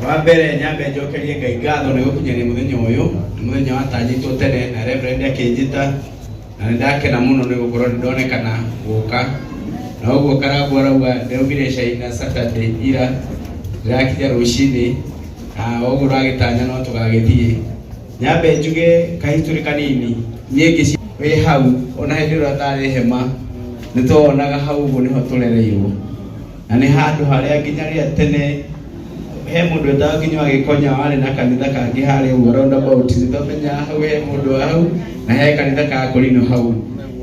Wa mbere nyambe njokerie Ngai ngatho nĩ gũkinyania mũthenya ũyũ. Nĩ mũthenya watanyĩtwo tene na Reverend akĩnjĩta, na nĩ ndakena mũno nĩ gũkorwo nĩ ndonekana gũka. Na ũguo Karangũ arauga ndaumire China Saturday ira, ndĩrakinya rũcinĩ, na ũguo ũragĩtanya no tũgagĩthiĩ. Nyambe njuge kahistory kanini, niĩ ngĩci wĩ hau ona hĩndĩ ĩrĩa ũtarĩ hema, nĩ tuonaga hau ũguo nĩho tũrereirwo. Na nĩ handũ harĩa nginya rĩrĩa tene he mũndũ wetagwo nginya wa Gĩkonya warĩ na kanitha kangĩ harĩa ũguo roundabout, nĩ twamenyaga hau he mũndũ wa hau na he kanitha ka Kũrinũ hau.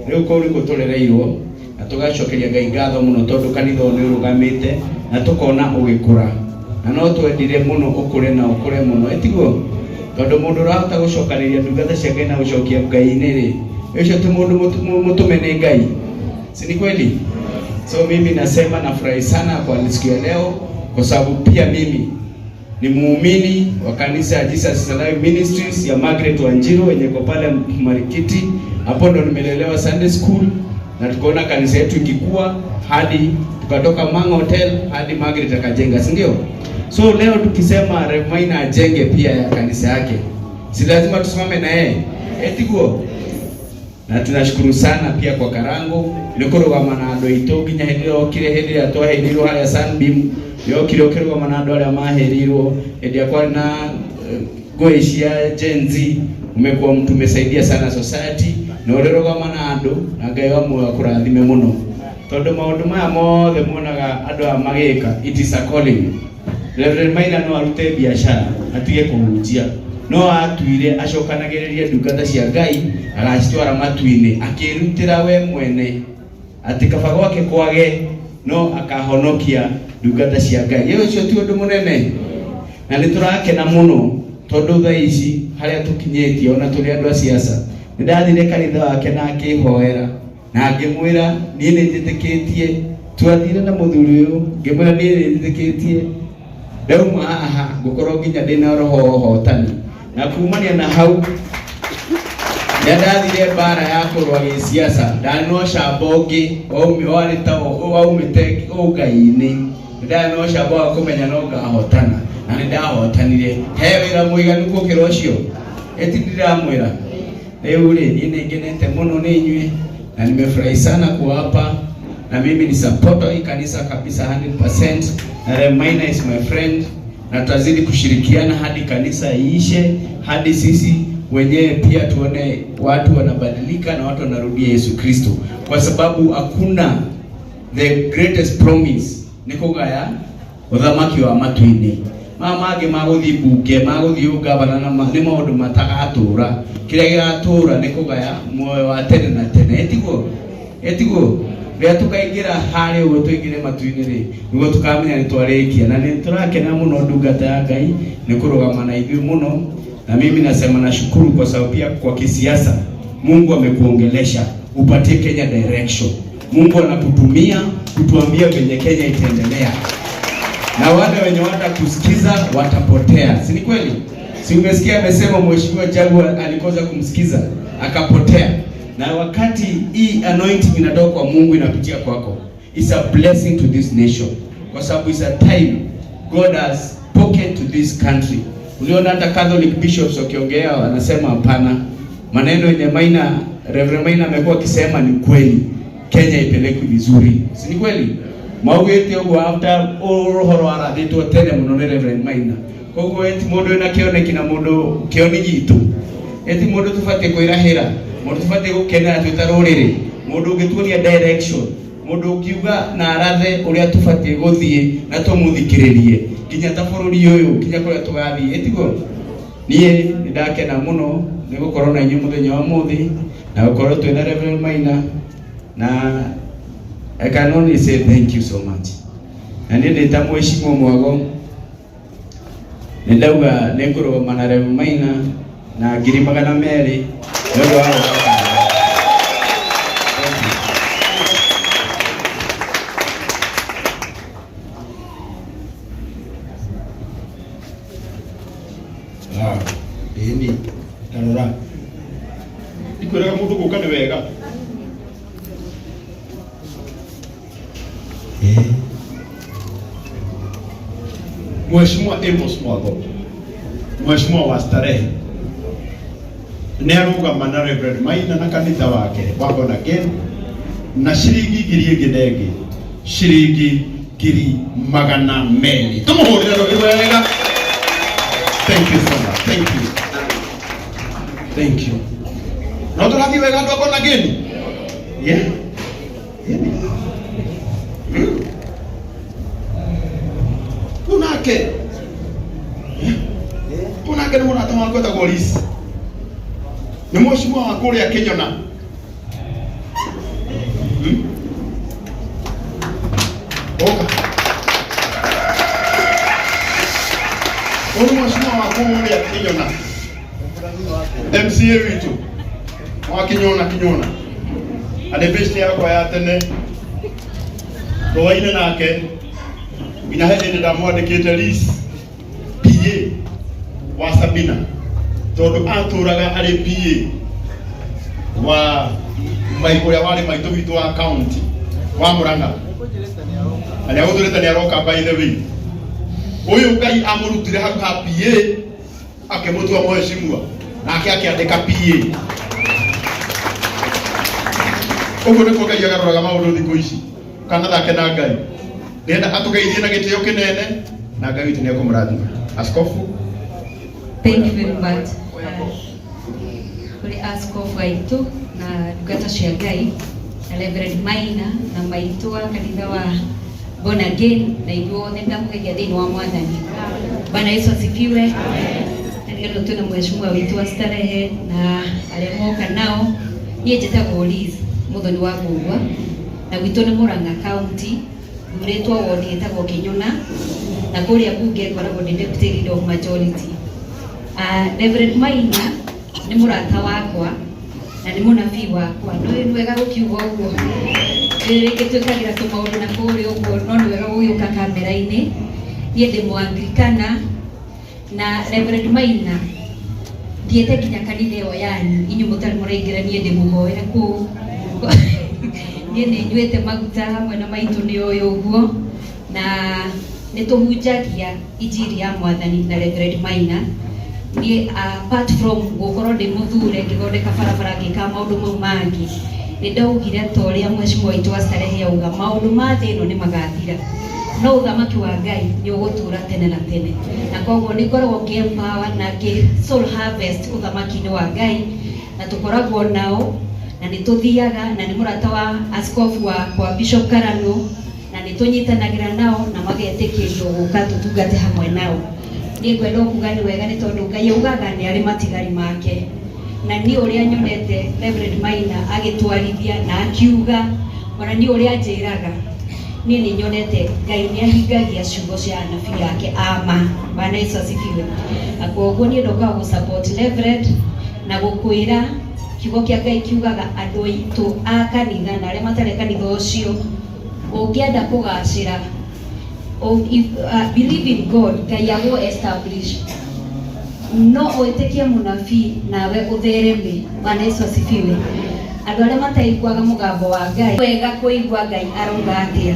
Rĩu kũu nĩkuo tũrereirwo na tũgacokeria Ngai ngatho mũno tondũ kanitha ũyũ nĩ ũrũgamĩte na tũkona ũgĩkũra. Na no twendire mũno ũkũre na ũkũre mũno, ĩ tiguo? Tondũ mũndũ ũrahota gũcokanĩria ndungata cia Ngai na gũcokia Ngai-inĩ rĩ, ũcio ti mũndũ mũtũme nĩ Ngai. Si ni kweli? So mimi nasema nafurahi sana kwa siku ya leo kwa sababu pia mimi ni muumini wa kanisa ya Jesus is Alive Ministries ya Margaret Wanjiru yenye iko pale Marikiti. Hapo ndo nimelelewa Sunday school na tukaona kanisa yetu ikikua hadi tukatoka Mang Hotel hadi Margaret akajenga, si ndio? So leo tukisema Rev Maina ajenge pia ya kanisa yake, si lazima tusimame na yeye? Etiguo? Na tunashukuru sana pia kwa Karango nĩ kũrũgama na andũ aitũ nginya hĩndĩ ĩrĩa okire, hĩndĩ ĩrĩa twahĩrĩirwo harĩa Sunbeam, yokire ũkĩrũgama na andũ arĩa mahĩrĩirwo hĩndĩ ĩrĩa kwarĩ na ngũĩ cia Gen Z. Umekuwa mtu umesaidia sana society na ũrĩrũgama na andũ, na Ngai wa muoyo akũrathime mũno, tondũ maũndũ maya mothe muonaga andũ aya magĩka, it is a calling. Reverend Maina no arute biacara atige kũhunjia, no atuire acokanagĩrĩrie ndungata cia Ngai agacitwara matu-inĩ, akĩrutĩra we mwene atĩ kaba gwake kwage no akahonokia ndungata cia Ngai. Ĩ ũcio ti ũndũ mũnene? Na nĩ tũrakena mũno tondũ thaa ici harĩa tũkinyĩtie ona tũrĩ andũ a siasa, nĩ ndathire kanitha wake na akĩhoera na ngĩmwĩra niĩ nĩ njĩtĩkĩtie. Twathire na mũthuri ũyũ, ngĩmwĩra niĩ nĩ njĩtĩkĩtie ndauma haha ngũkorwo nginya ndĩna roho wa ũhotani. Na kumania na hau rĩrĩa ndathire mbara ya kũrũa gĩsiasa, ndarĩ na ũcamba ũngĩ warĩ ta waumĩte ũngai-inĩ. Ndarĩ na ũcamba wa kũmenya no ngahotana, na nĩ ndahotanire. He wĩra mũiganu gũkĩra ũcio? Ĩti ndiramwĩra. Rĩu rĩ, niĩ nĩ ngenete mũno nĩ inyuĩ na nimefurahi sana kuwa hapa, na mimi ni supporter hii kanisa kabisa 100%, na Rev Maina is my friend, na tutazidi kushirikiana hadi kanisa iishe, hadi sisi wenyewe pia tuone watu wanabadilika na watu wanarudia Yesu Kristo, kwa sababu hakuna the greatest promise nĩ kũgaya ũthamaki wa matu-inĩ. Maya mangĩ magũthiĩ mbunge, magũthiĩ ũgavana na nĩ maũndũ matagatũra. Kĩrĩa gĩgatũra nĩ kũgaya muoyo wa tene na tene. Ĩtiguo? Ĩtiguo? Rĩrĩa tũkaingĩra harĩa ũguo tũingĩre matu-inĩ rĩ, nĩguo tũkamenya nĩ twarĩkia. Na nĩ tũrakena mũno ndungata ya Ngai nĩ kũrũgama na ithuĩ mũno. Na mimi nasema nashukuru kwa sababu pia kwa kisiasa Mungu amekuongelesha upatie Kenya direction. Mungu anakutumia kutuambia venye Kenya itaendelea, na wale wenye watakusikiza watapotea, si ni kweli? Si umesikia amesema Mheshimiwa Jaguar alikosa kumsikiza akapotea. Na wakati hii anointing inatoka kwa Mungu inapitia kwako, it's a blessing to this nation, kwa sababu it's a time God has spoken to this country. Uliona hata Catholic bishops wakiongea wanasema hapana, maneno yenye Maina, Reverend Maina amekuwa akisema ni kweli, Kenya ipelekwe vizuri, si ni kweli? Maugĩte ũguo after ũhoro warathĩtwo tene mũno nĩ Reverend Maina. Koguo eti mũndũ wĩna kĩoneki na mũndũ kĩoni gitũ, eti mũndũ tũbatiĩ kwĩrahĩra, mũndũ tũbatiĩ gũkenera twĩ ta rũrĩrĩ, mũndũ ũngĩtuonia direction, mũndũ ũngiuga na arathe ũrĩa tũbatiĩ gũthiĩ na tũmũthikĩrĩrie nginya ta bũrũri ũyũ nginya kũrĩa tũgathiĩ, ĩtiguo? Niĩ nĩ ndakena mũno nĩ gũkorwo na inyuĩ mũthenya wa ũmũthĩ na gũkorwo twĩna Reverend Maina, na I can only say thank you so much. Na niĩ ndĩ ta mheshimiwa Mwago nĩ ndauga nĩ ngũrũgama na Rev Maina na 200,000 nĩ ũndũ wa gũka. Ĩni, tarora. Ndikwĩraga mũndũ gũka nĩ wega. Ĩĩ. Mheshimiwa Amos Mwatho, Mheshimiwa wa Starehe, nĩ arũgama na Reverend Maina na kanitha wake wa Born Again na ciringi ngiri ĩngĩ na ĩngĩ ciringi 200,000. Tũmũhũrĩre rũhĩ wega. Thank you so much. Thank you. Thank you. No tũrathiĩ wega andũ a Born Again? Yeah. Yeah. Rĩu nake rĩu nake nĩ mũrata wakwa etagwo Liz, nĩ mheshimiwa wa kũrĩa Kĩnyona. Hmm? Oka. Ũyũ nĩ mheshimiwa wa kũrĩa Kĩnyona, MCA witũ wa Kĩnyona. Kĩnyona arĩ best yakwa ya tene, tũwaine nake nginya he hĩndĩ ndamwandĩkĩte Liz PA wa Sabina, tondũ atũraga arĩ PA wa mai ũrĩa warĩ maitũ witũ wa county wa Murang'a, na nĩ agũtũrĩte, nĩ aroka. By the way, ũyũ Ngai amũrutire hau ha PA akĩmũtua mheshimiwa, nake akĩandĩka PA. Ũguo nĩkuo Ngai agarũraga maũndũ thikũ ici. Kana thake na Ngai ndĩrenda atũgeithie na gĩtĩo kĩnene, na Ngai witũ nĩ ekũmũrathima. Askofu. Thank you very much. Kũrĩ askofu aitũ na ndungata cia Ngai na Reverend Maina na maitũ wa kanitha wa Born Again na ithuothe, ndamũgeithia thĩinĩ wa Mwathani. Bwana Yesu asifiwe. Na nĩgetha twĩna mheshimiwa witũ wa Starehe na arĩa moka nao. Niĩ njĩtagwo Liz Muthoni wa Ngũgwa, na gwitũ nĩ Murang'a County, thurĩtwo ward ĩtagwo Kĩnyona, na kũrĩa bunge ngoragwo ndĩ deputy leader of majority. Reverend Maina nĩ mũrata wakwa na nĩ mũnabii wakwa. No nĩ wega gũkiuga ũguo, rĩngĩ twĩkagĩra tũmaũndũ na kũrĩa ũguo, no nĩ wega gũgĩũka kamera-inĩ. Niĩ ndĩ Mũanglikana, na Reverend Maina thiĩte nginya kanitha ĩyo yanyu inyuĩ mũtarĩ mũraingĩra. Niĩ ndĩmũhoere kũu, niĩ nĩ nyuĩte maguta hamwe na maitũ nĩ ũyũ ũguo, na nĩ tũhunjagia injiri ya Mwathani na Reverend Maina. Niĩ apart from gũkorwo ndĩ mũthure, ngĩthondeka barabara, ngĩka maũndũ mau mangĩ, nĩ ndaugire ta ũrĩa mheshimiwa witũ wa Starehe auga, maũndũ ma thĩ ĩno nĩ magathira, no ũthamaki wa Ngai nĩ ũgũtũra tene na tene. Na koguo nĩ ngoragwo ngĩ empower na ngĩ soul harvest ũthamaki-inĩ wa Ngai, na tũkoragwo nao na nĩ tũthiaga, na nĩ mũrata wa askofu wakwa Bishop Karano, na nĩ tũnyitanagĩra nao na magetĩkĩrio gũka tũtungate hamwe nao. Niĩ ngwenda kuga nĩ wega, nĩ tondũ Ngai augaga nĩ arĩ matigari make, na niĩ ũrĩa nyonete Reverend Maina agĩtwarithia na akiuga, ona niĩ ũrĩa anjĩraga, niĩ nĩ nyonete Ngai nĩ ahingagia ciugo cia anabii ake ama. Bwana Yesu asifiwe. Na koguo niĩ ndokaga gũ support Reverend na gũkwĩra kiugo kĩa Ngai kiugaga andũ aitũ a kanitha na arĩa matarĩ kanitha ũcio, ũngĩenda kũgacĩra, if believe in God, Ngai agũ establish, no wĩtĩkie mũnabii nawe ũthereme. Bwana Yesu asifiwe. Andũ arĩa mataiguaga mũgambo wa Ngai, wega kũigua Ngai arauga atĩa,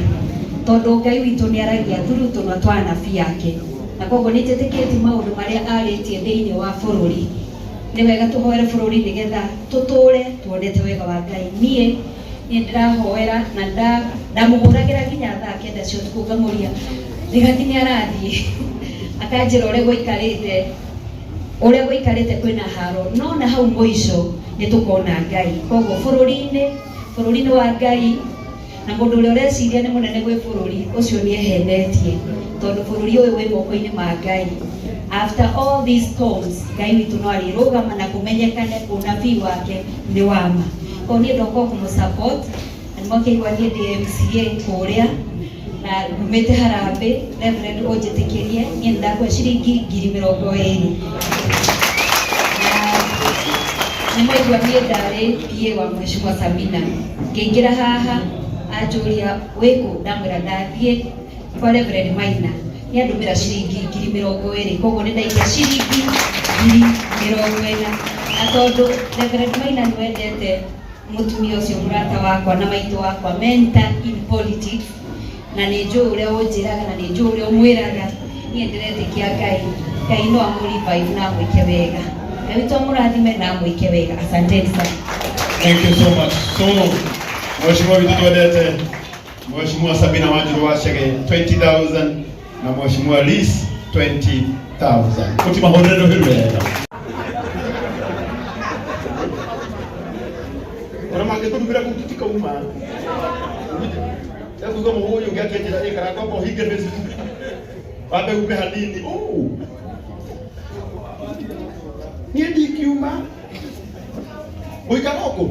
tondũ Ngai witũ nĩ aragia through tũnua twa anabii ake. Na koguo nĩ njĩtĩkĩtie maũndũ marĩa arĩtie thĩinĩ wa bũrũri, nĩ wega tũhoere bũrũri nĩgetha tũtũre tuonete wega wa Ngai. Niĩ ndĩrahoera na ndamũhũragĩra nginya thaa 9 cia ũtukũ, ngamũria Rigati nĩ arathiĩ, akanjĩra ũrĩa gũikarĩte, ũrĩa gũikarĩte kwĩna haro, no na hau mũico nĩ tũkona Ngai. Koguo bũrũri-inĩ wa Ngai, na mũndũ ũrĩa ũreciria nĩ mũnene gwĩ bũrũri ũcio nĩ ehenetie, tondũ bũrũri ũyũ wĩ moko-inĩ ma Ngai. After all these storms, Ngai witũ no arĩrũgama na kũmenyekane ũnabii wake nĩ wama. Koguo niĩ ndoka kũmũ support, na nĩmwakĩigua niĩ ndĩ MCA kũrĩa na ngumĩte harambĩ. Reverend, ũnjĩtĩkĩrie, niĩ nĩ ndakũhe ciringi 20,000. Na nĩ mwaigua niĩ ndarĩ PA wa Mheshimiwa Sabina. Ngĩingĩra haha anjũria wĩkũ, ndamwĩra ndathiĩ kwa Reverend Maina, nĩ andũmĩra ciringi 20,000. Koguo nĩ ndaikia ciringi 40,000, na tondũ Reverend Maina nĩ wendete mũtumia ũcio, mũrata wakwa na maitũ wakwa, mentor in politics, na nĩ njũĩ ũrĩa ũnjĩraga na nĩ njũĩ ũrĩa ũmwĩraga. Niĩ ndĩretĩkia Ngai, Ngai no amũ revive na amwĩke wega. Ngai witũ amũrathime na amwĩke wega. Asanteni sana. Thank you so much. So, Mheshimiwa witũ twendete, Mheshimiwa Sabina Wanjiru wa Chege 20,000 na Mheshimiwa Liz 20,000. Mutimahũrĩre rũhĩ wega. Ona mangĩtũrumĩra kũu tũtikauma. Ekuga mũhũyũ ũngĩ akĩnjĩra ĩkara kwamba ũhinge Facebook. Wambe ume hanini. Oh. Niĩ ndingiuma. Gũikara ũkũ?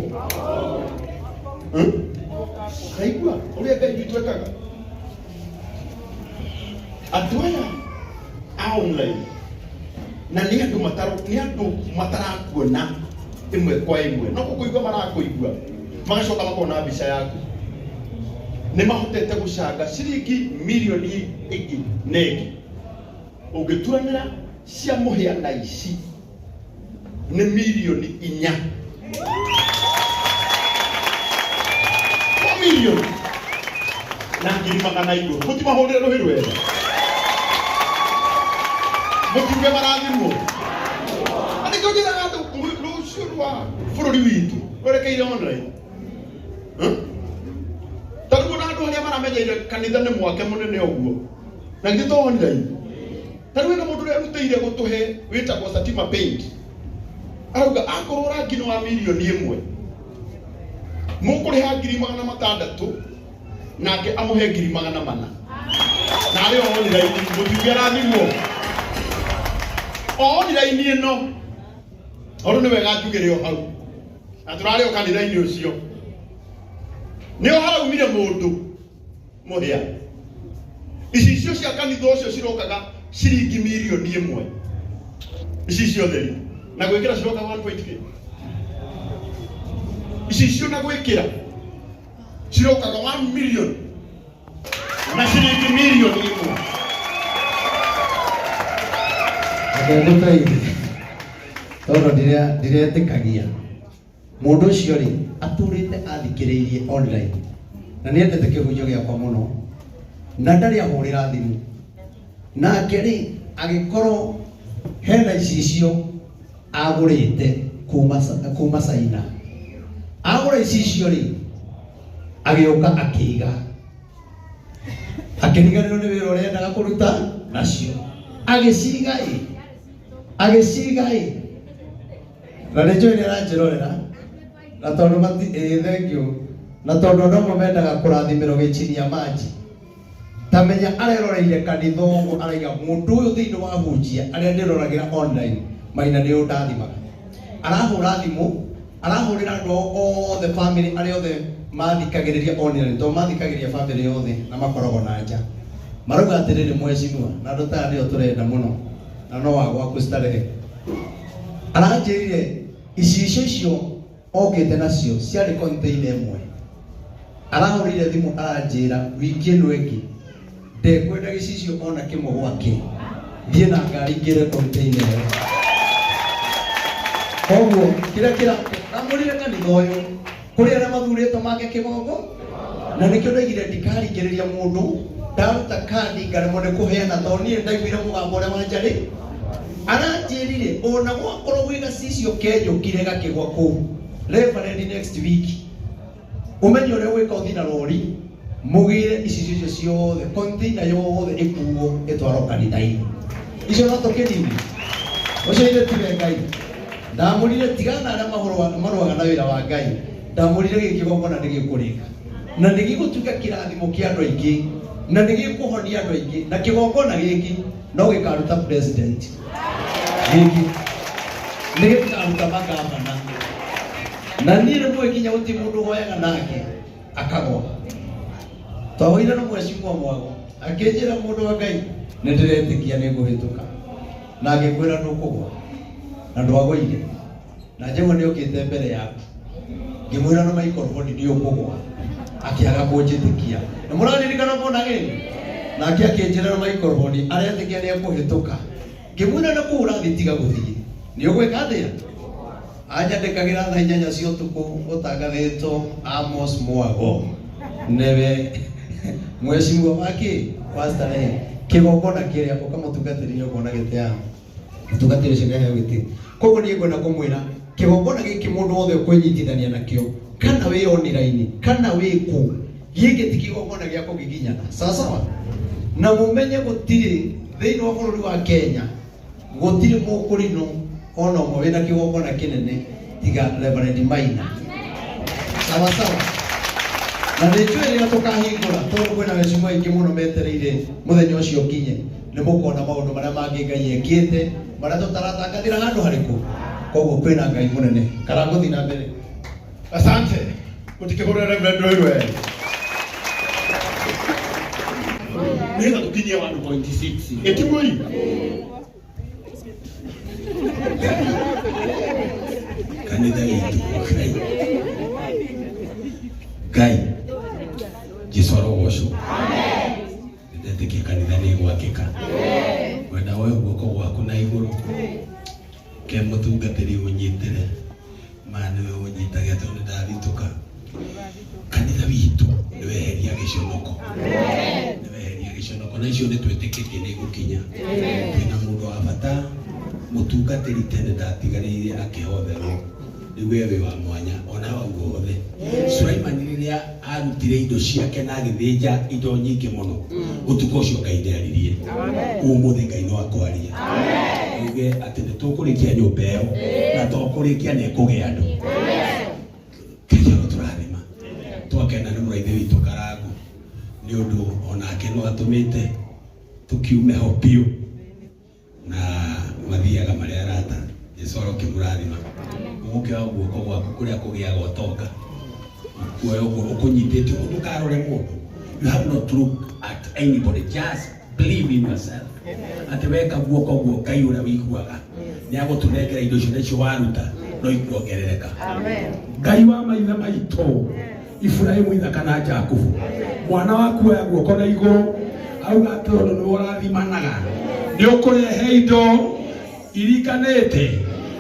Kaigua ũrĩa Ngai witũ ekaga. Andũ aya a online na nĩ andũ mataro nĩ andũ matarakuona ĩmwe kwa ĩmwe, no gũkũigua marakũigua magacoka makona mbica yaku. Nĩ mahotete gũcanga ciringi mirioni ĩngĩ na ĩngĩ ũngĩturanĩra cia mũhĩa na ici nĩ mirioni 4. 4 million na ngiri magana igũrũ. Mũtimahũrĩre rũhĩ rwega, mũtiuge marathimwo. Na nĩkĩo njĩraga andũ rũciũ rwa bũrũri witũ rwerekeire online. Ta rĩu ona andũ arĩa maramenyeire kanitha nĩ mwake mũnene ũguo, na githĩ to online? Ta rĩu ĩno mũndũ ũrĩa arutĩire gũtũhe wĩtagwo Satima Paint arauga akorwo rangi nĩ wa mirioni 1, mũkũrĩha ngiri magana matandatũ nake amũhe ngiri magana mana, na arĩ o online. Mũtiuge arathimwo o online ĩno. Tondũ nĩ wega njugĩre o hau na tũrarĩ o kanitha-inĩ ũcio nĩo haraumire mũndũ mũhĩa. Icicio cia kanitha ũcio cirokaga ciringi mirioni 1, icicio theri na gwĩkĩra ciroka 1.k. Icicio na gwĩkĩra cirokaga 1 million na ciringi mirioni 1. Ndũkaire tondũ ndiretĩkagia mũndũ ũcio rĩ atũrĩte athikĩrĩirie online na nĩendete kĩhunjio gĩakwa mũno na ndarĩ ahũrĩra thimũ nake rĩ agĩkorwo hena icicio agũrĩte kuma China. Agũra icicio rĩ agĩũka akĩiga, akĩriganĩrwo nĩ wĩra ũrĩa endaga kũruta nacio, agĩciga ĩ agĩciga ĩ na nĩ njũĩ nĩ aranjĩrorera na tondũ mati ĩ thank you, na tondũ andũ amwe mendaga kũrathimĩrwo gĩchinia maji. Ta menya areroreire kanitha ũguo araiga mũndũ ũyũ thĩinĩ wa hunjia arĩa ndĩroragĩra online Maina nĩ ũndathimaga. Arahũra thimũ, arahũrĩra andũ ao othe, family arĩa othe mathikagĩrĩria online, tondũ mathikagĩrĩria family yothe na makoragwo na nja. Marauga atĩrĩrĩ, mheshimiwa, na andũ ta aya nĩo tũrenda mũno na no wa gwaku starehe. Aranjĩrire icicio icio okĩte nacio ciarĩ container ĩmwe. Arahũrĩire thimũ aranjĩra wiki ĩno ĩngĩ ndekwenda gĩcicio ona kĩmwe gwake, thiĩ na ngari ngĩre container ĩyo. Koguo kĩrĩa kĩra ndamũrire kanitha ũyũ kũrĩ arĩa mathurĩtwo make kĩgongo, na nĩkĩo ndaigire ndikaringĩrĩria mũndũ. Ndaruta kandi ngaremwo nĩ kũheana tondũ niĩ ndaiguire mũgambo ũrĩa wanjarĩ aranjĩrire ona gwakorwo gwĩ gacicio kenyũkire gakĩgwa kũu. Reverend, next week ũmenye ũrĩa ũgwĩka, ũthiĩ na rori mũgĩre icicio icio ciothe, container yothe ĩkuo ĩtwarwo kanitha-inĩ. Icio no tũkĩnini ũcio ithe tiwe Ngai. Ndamũrire tigana na arĩa marũaga na wĩra wa Ngai. Ndamũrire gĩkĩ kĩgongona nĩ gĩkũrĩka na nĩ gĩgũtuĩka kĩrathimo kĩa andũ aingĩ na nĩ gĩkũhonia andũ aingĩ, na kĩgongona gĩkĩ no gĩkaruta president, gĩkĩ nĩ gĩkaruta magavana, na niĩ rĩmwe nginya gũtirĩ mũndũ ũhoyaga nake akagwa. Twahoire na mheshimiwa Mwago akĩnjĩra, mũndũ wa Ngai, nĩ ndĩretĩkia nĩ ngũhĩtũka, na ngĩkwĩra ndũkũgwa na ndwagũire, na njagua nĩ okĩte mbere yaku ngĩmwĩra na maikoroboni nĩ ũkũgwa, akĩaga kũnjĩtĩkia. Na mũraririkana mbonagĩni nake akĩnjĩra na maikoroboni aretĩkia nĩ ekũhĩtũka. Ngĩmwĩra na kũu ũrathiĩ tiga gũthiĩ, nĩ ũgwĩka atĩa? Anyandĩkagĩra thaa 8 cia ũtukũ gũtangathĩtwo Amos Mwago nĩwe mheshimiwa wake wa starehe. Kĩgongona kĩrĩa ũkamũtungatĩri nĩ ũkuona gĩtĩ haha. Mũtungatĩri ũcio nĩaheo gĩtĩ. Koguo niĩ ngwenda kũmwĩra kĩgongona gĩkĩ mũndũ wothe ũkwĩnyitithania nakĩo kana wĩ online kana wĩ kũ, gĩkĩ ti kĩgongona gĩa kũgiginyana. Sawa sawa? Na mũmenye gũtirĩ thĩinĩ wa bũrũri wa Kenya gũtirĩ mũkũrinũ ona ũmwe wĩna kĩgongona kĩnene tiga Reverend Maina. Sawa sawa? Na nĩ njũĩ rĩrĩa tũkahingũra tondũ kwĩna mĩcumaa aingĩ mũno metereire mũthenya ũcio ũkinye, nĩ mũkona maũndũ marĩa mangĩ Ngai ekĩte marĩa tũtaratangathĩra handũ harĩkũ. Koguo kwĩna Ngai mũnene. Karangũthiĩ na mbere. Asante. Utikihurira Reverend Rũirwe. Nĩgetha tũkinyie 1.6. Ĩtigũi. Kanitha witũ Ngai Ngai Jesu arogocwo. Nĩndetĩkia kanitha nĩ gwakĩka. Wenda woe guoko gwaku na igũrũ ke mũtungatĩri ũnyitĩre ma nĩwe ũnyitage tondũ nĩndathitũka. Kanitha witũ nĩweheria gĩconoko, nĩweheria gĩconoko, na icio nĩtwĩtĩkĩtie nĩ igũkinya. Twĩna mũndũ wa bata mũtungatĩri tene ndatigarĩire akĩhotherwo, rĩu we wĩ wa mwanya ona wauga othe. Sulaimani rĩrĩa arutire indo ciake na agĩthĩnja indo nyingĩ mũno, ũtukũ ũcio Ngai nĩaririe. Ũmũthĩ Ngai no akwaria uge atĩ nĩtũkũrĩkia nyũmba ĩyo, na to kũrĩkia nĩ ĩkũgĩa andũ. Ngai arotũrathima. Twakena nĩ mũraithi witũ Karangu nĩ ũndũ onake no atũmĩte tũkiume ho biũ na mathiaga marĩ arata. Jesu arokĩmũrathima. Ũgũkĩoya guoko gwaku kũrĩa kũgĩaga ũtonga, kuoya ũguo ũkũnyitĩte ũguo, ndũkarore mũndũ. You have not to look at anybody, just believe in yourself. Atĩ weka guoko guo Ngai ũrĩa wĩiguaga nĩ agũtũnengera indo icio, nacio waruta no ikuongerereka. Ngai wa maithe maitũ Ibrahimu, Ithaka na Jakubu, mwana waku oya guoko na igũrũ auga atĩ tondũ nĩwe ũrathimanaga nĩ ũkũrehe indo irikanĩte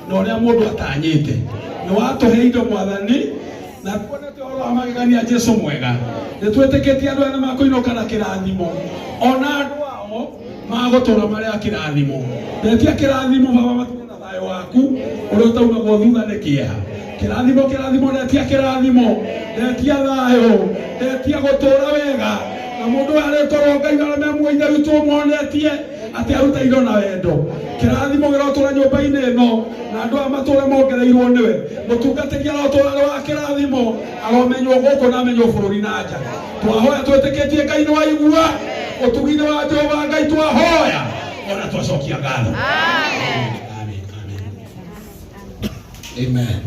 na ũrĩa mũndũ atanyĩte. Nĩ watũhe indo Mwathani, na tuonete ũhoro wa magegania Jesu mwega. Nĩ twĩtĩkĩtie andũ aya nĩ makũinũka na kĩrathimo, ona andũ ao magũtũra marĩ a kĩrathimo. Ndetia kĩrathimo Baba, matigwo na thayũ waku ũrĩa ũtaumagwo thutha nĩ kĩeha. Kĩrathimo, kĩrathimo, ndetia kĩrathimo, ndetia thayũ, ndetia gũtũra wega na mũndũ ũyũ arĩkorwo Ngai arĩa me muoyo ithe witũ ũmonetie atĩ aruta indo na wendo. Kĩrathimo kĩrotũra nyũmba-inĩ ĩno na andũ aya matũre mongereirwo nĩwe. Mũtungatĩri arotũra arĩ wa kĩrathimo, aromenywo gũkũ na amenywo bũrũri na nja. Twahoya twĩtĩkĩtie Ngai nĩ waigua ũtugi-inĩ wa Jehova Ngai, twahoya ona twacokia ngatho. Amen. Amen. Amen.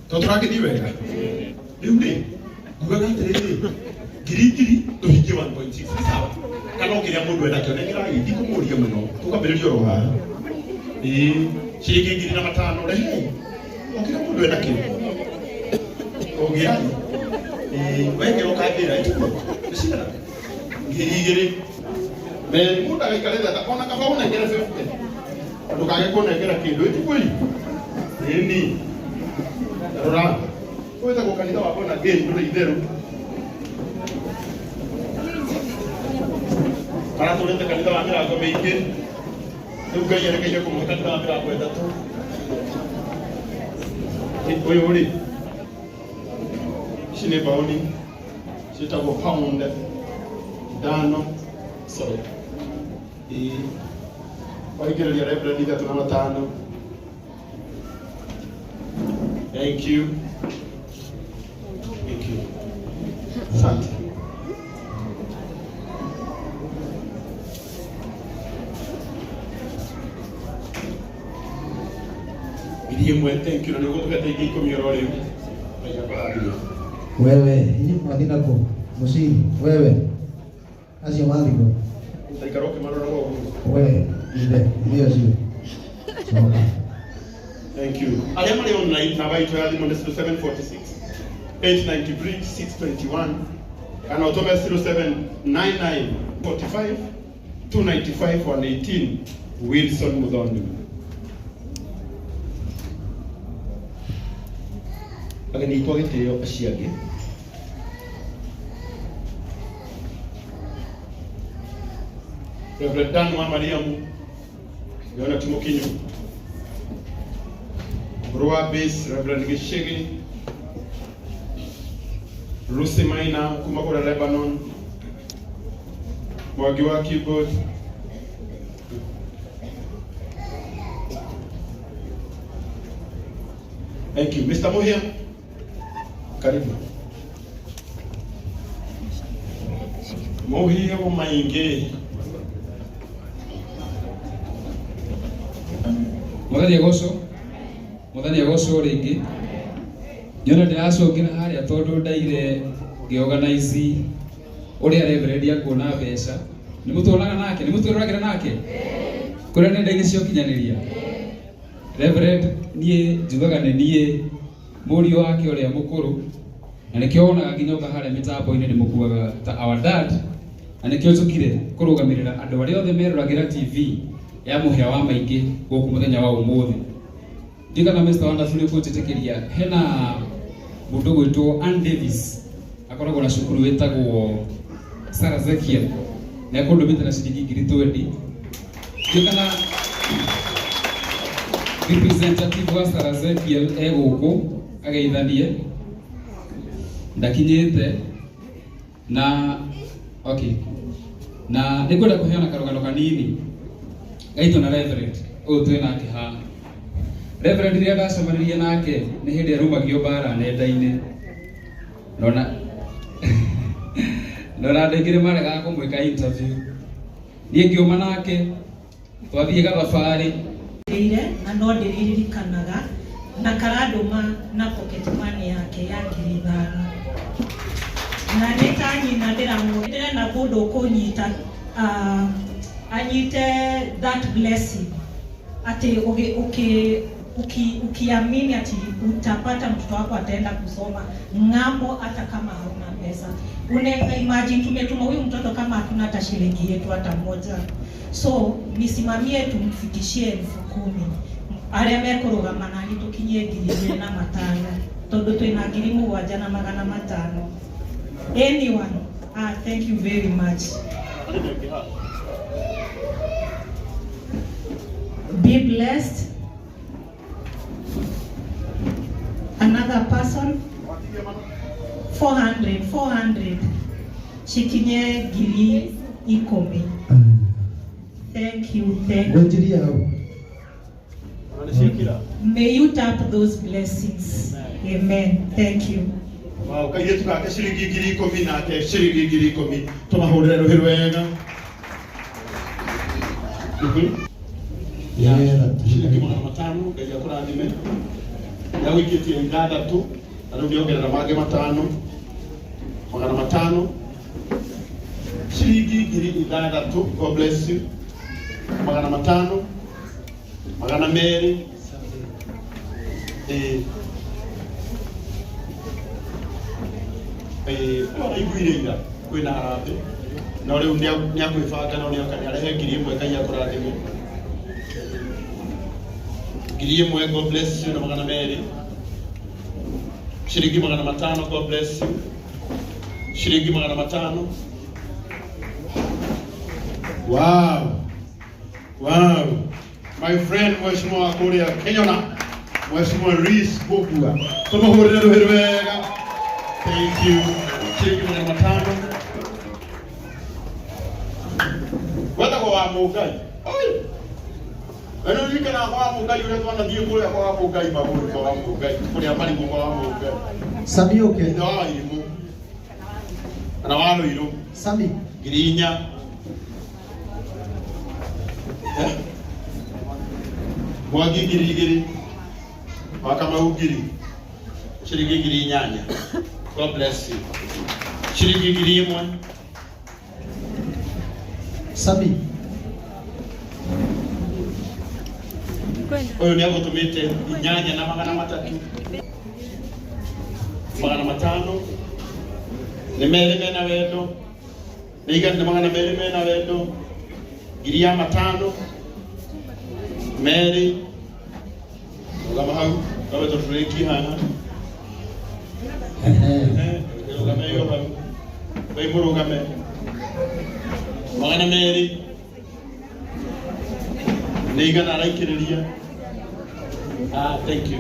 To tũragĩthiĩ wega. Rĩu rĩ, ngugaga atĩrĩrĩ, ngiri ngiri tũhingie 1.6 nĩ sawa. Kana o kĩrĩa mũndũ enakĩo nengerai, ndikũmũria mũno. Tũkambĩrĩria oro haha. Ĩĩ, ciringi ngiri na matano rehei. O kĩrĩa mũndũ enakĩo. Ũngĩai. Ĩĩ, wekĩra ũkanjĩra ĩtiguo. Nĩ cigana? Ngiri igĩrĩ. Mũndũ agaikare thata ona kaba ũnengere 50. Ndũkage kũnengera kĩndũ ĩtiguo. Ĩni. Rora. Wĩtagwo kanitha wa Born Again ndũrĩ itherũ. Maratũrĩte kanitha wa mĩrango mĩingĩ. Rĩu Ngai erekeire kũmũhe kanitha wa mĩrango ĩtatũ. Ũyũ rĩ, ici nĩ mbaũni ciĩtagwo pound ithano, sorry. Ĩĩ. Waingĩrĩria Reverend ithatũ na matano. Thank you. Thank you. Asante. Ngiri ĩmwe, thank you, na nĩ ũgũtũhete ingĩ ikũmi oro rĩu. Ngai akũrathime. Wewe, inyuĩ mwathiĩ nakũ? Mũciĩ, wewe. Acio mathiĩ kũ? Ũtaikara ũkĩmarora ũguo. We, ithe, ithe ũcio. Coka. Thank you. Arĩa marĩ online namba itũ ya thimũ nĩ 0746 893 621 kana ũtũme 0799 45 295 118 Wilson Muthoni. Ageni aitũ a gĩtĩo acio angĩ. Reverend Dan wa Mariamu yona Timokinyo Rua Base Reverend Gishigi Lucy Maina kuma kũrĩa Lebanon Mwangi wa keyboard Thank you. Mr. Muhia, karibu. Muhia wa Maingi. Mwathani agocwo, mwathani agocwo ringi. Nyona ndiracũngĩra harĩa tondũ ndaire ngĩorganize ũrĩa Reverend akuona mbeca. Nĩ mũtuonaga nake, nĩ mũtwĩroragĩra nake kũrĩa nenda-inĩ cia ũkinyanĩria. Reverend niĩ njugaga nĩ niĩ mũriũ wake ũrĩa mũkũrũ, na nĩkĩo wonaga nginya oka harĩa mĩtambo-inĩ ndĩmũkuaga ta our dad, na nĩkĩo njũkire kũrũgamĩrĩra andũ arĩa othe meroragĩra TV ya Mũhĩa wa Maingĩ gũkũ mũthenya wa ũmũthĩ. Ndiũ kana Mr. Wonderful nĩ ũkũnjĩtĩkĩria, hena mũndũ ũgwĩtwo Ann Davis akoragwo na cukuru wĩtagwo Sarah Zekiel, nĩ akũndũmĩte na ciringi ngiri 20. Ndiũ kana representative wa Sarah Zekiel e gũkũ ageithanie, ndakinyĩte na okay, na nĩngwenda kũheana karũgano kanini gaitũ na Reverend ũyũ twĩ nake haha. Reverend rĩrĩa ndacemanirie nake nĩ hĩndĩ arumagio mbara nenda-inĩ, nona nona andũ aingĩ nĩmaregaga kũmwĩka interview. Niĩ ngĩũma nake twathiĩ gathabarĩ na no ndĩririkanaga na karandũma na pocket money yake ya 5,000 na nĩ ta nyina ndĩrenda mũndũ ũkũnyita anyite that blessing ati ukiamini ati utapata mtoto wako ataenda kusoma ng'ambo hata kama hauna pesa. Unaweza imagine tumetuma huyu mtoto kama hatuna hata shilingi yetu hata moja. So nisimamie tumfikishie 10,000 aria mekũrũgama nani tũkinyie 2,500 tondũ twĩna 7,500. Anyone? Thank you very much. Be blessed. Another person? 400, 400. Shikinye 10,000. Thank you, thank you. May you tap those blessings. Amen. Thank you. Wow, kairĩtu gake ciringi 10,000 nake ciringi 10,000 tũmahũrĩre rũhĩ rwega. Ciringi 500 Ngai akũrathime. Nĩagũikĩtie 6 na rĩu nĩongerera mangĩ 5 500 ciringi 6,000. God bless you. 500 200 araiguire ira kwĩna harambĩ no rĩu nĩakwĩbanga no nĩoka nĩarehe 1,000 Ngai akũrathime. 1,000 God bless you na 200 ciringi 500 God bless you ciringi 500. Wow. Wow. My friend Mheshimiwa Kuria Kenyona, Mheshimiwa Reese Bokua. Tumuhurire ruhi rwega. Thank you. Ciringi 500. Wetagwo wa Mũngai. Oi. Eno ririkana kwa Mũngai ũrĩa twanathiĩ kũrĩa kwa Mũngai magũrũ kwa Mũngai kũrĩa marigũ kwa Mũngai. Sami oke. Ithe wa Irimũ. Kana wa Rũirũ. Sami. 4,000. Mwangi 2,000. Wa Kamau 1,000. Ciringi 8,000. God bless you. Ciringi 1,000. Sami. Ũyũ nĩ agũtũmĩte 8,300. 500. Nĩ merĩ mena wendo. Nĩ igana na 200 mena wendo. 5,000. Mary. Rũgama hau. Gawe tũtũrĩkie haha. Rũgame ĩyo hau. Wĩ mũrũgame. 200. Nĩ igana araikĩrĩria. Ah, thank you.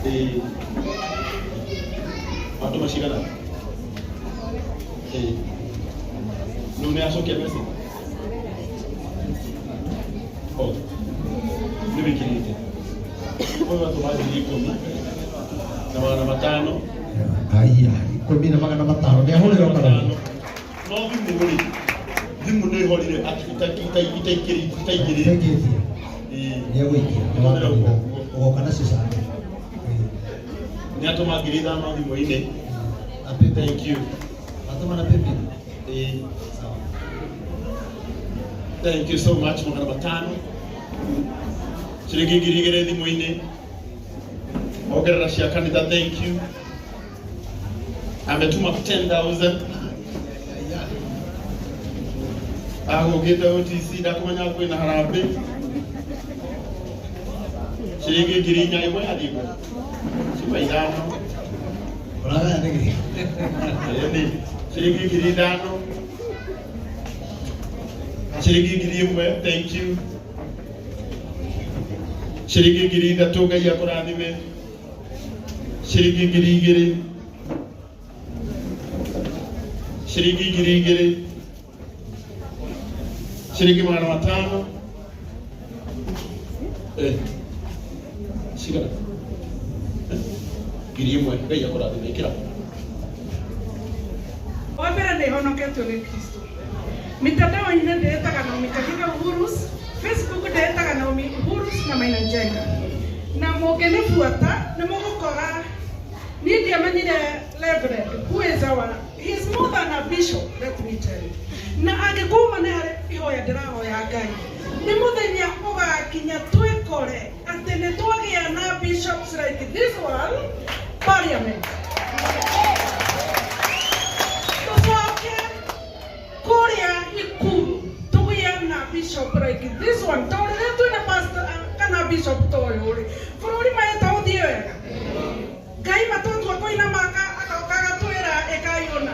Ĩĩ. Watũma cigana? Ĩĩ. Rĩu nĩ acokia message? Oh. Nĩ wĩkĩrĩte. Ũyũ atũma 10,500. Aya, 10,500 nĩ ahũrĩrwo karũhĩ. No thimũ rĩ, thimũ nĩ ĩhorire itaingĩrĩte. Itaingĩtie. Ĩĩ. Nĩ egũikia nĩ wa kanitha. Ũgoka nacio Sunday. Nĩ atũma 5,000 thimũ-inĩ. Na PayPal. Thank you. Atũma na PayPal. Ĩĩ. Sawa. Thank you so much 500. Ciringi 2,000 thimũ-inĩ. Ongerera cia kanitha, thank you. Ametuma 10,000. Agũkĩte OTC ndakũmenya kwĩna harambĩ. Ciringi 4,000 ĩmwe yathiĩ kũ? Ciuma 5. Ũragaya nĩkĩ? Ĩni. Ciringi 5,000. Ciringi 1,000, thank you. Ciringi 3,000 Ngai akũrathime. Ciringi 2,000. Ciringi 2,000. Ciringi 500. Eh. Cigana? 1,000 Ngai akũrathime ĩkĩra. Wa mbere nĩ honoketio nĩ Kristo. Mitandao-inĩ ndĩĩtaga Naomi Kahiga Uhurus, Facebook ndĩĩtaga Naomi Uhurus na Maina Njenga. Na mũngĩnĩbuata nĩ mũgũkora niĩ ndiamenyire Reverend who is our, he is more than a bishop, let me tell you. Na angĩkuma nĩ harĩ ihoya ndĩrahoya Ngai nĩ mũthenya ũgakinya twĩkore atĩ nĩ twagĩa na bishops like this one parliament, tũcoke kũrĩa ikuru tũgĩe na bishop like this one, tondũ rĩrĩa twĩna pastor kana bishop ta ũyũ rĩ, bũrũri maĩta ũthiĩ wega. Ngai matũtua kũinama agoka agatwĩra ĩkai ũna.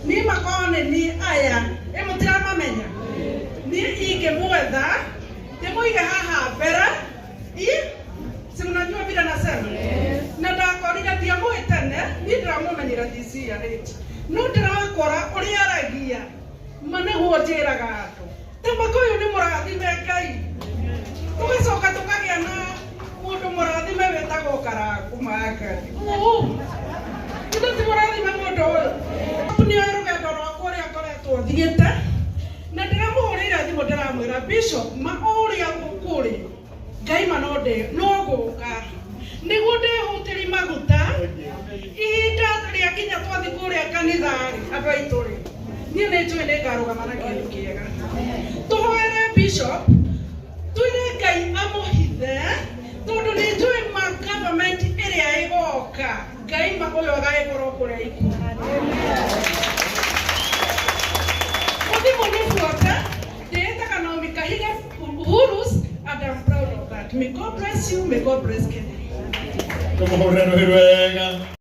Niĩ makorwo nĩ niĩ aya ĩ mũtiramamenya, niĩ ingĩmwetha ndĩmũige haha mbere i si mnajua vile nasema, na ndakorire ndiamũĩ tene, niĩ ndĩramũmenyera this year rate, no ndĩrakora ũrĩa aragia ma nĩguo njĩraga andũ ta mwaka ũyũ nĩ mũrathime Ngai. Tũgacoka tũkagĩa na mũndũ mũrathime wĩtagwo Karangu Mangari. Ithe ti mũrathime mũndũ ũyũ? Nĩoĩ rũgendo rwakwa ũrĩa ngoretwo thiĩte, na ndĩramũhũrĩire thimũ ndĩramwĩra bishop ma ũrĩa gũkũrĩ Ngai ma no ndĩ no gũka nĩguo ndĩhutĩri maguta ihinda rĩa kinya twathi kũrĩa kanitha rĩ, andũ aitũ rĩ, niĩ nĩ njũĩ nĩ ngarũgama na kĩndũ kĩega. Tũhoere bishop, twĩre Ngai amũhithe, tondũ nĩ njũĩ ma government ĩrĩa ĩgoka Ngai ma ũyũ agaĩkorwo kũrĩa ikuru. Mũthiĩ mũnĩbuate, ndĩĩtaga Naomi Kahiga Uhurus, and I'm proud of that. May God bless you, may God bless Kenya. Tũmũhũrĩre rũhĩ rwega.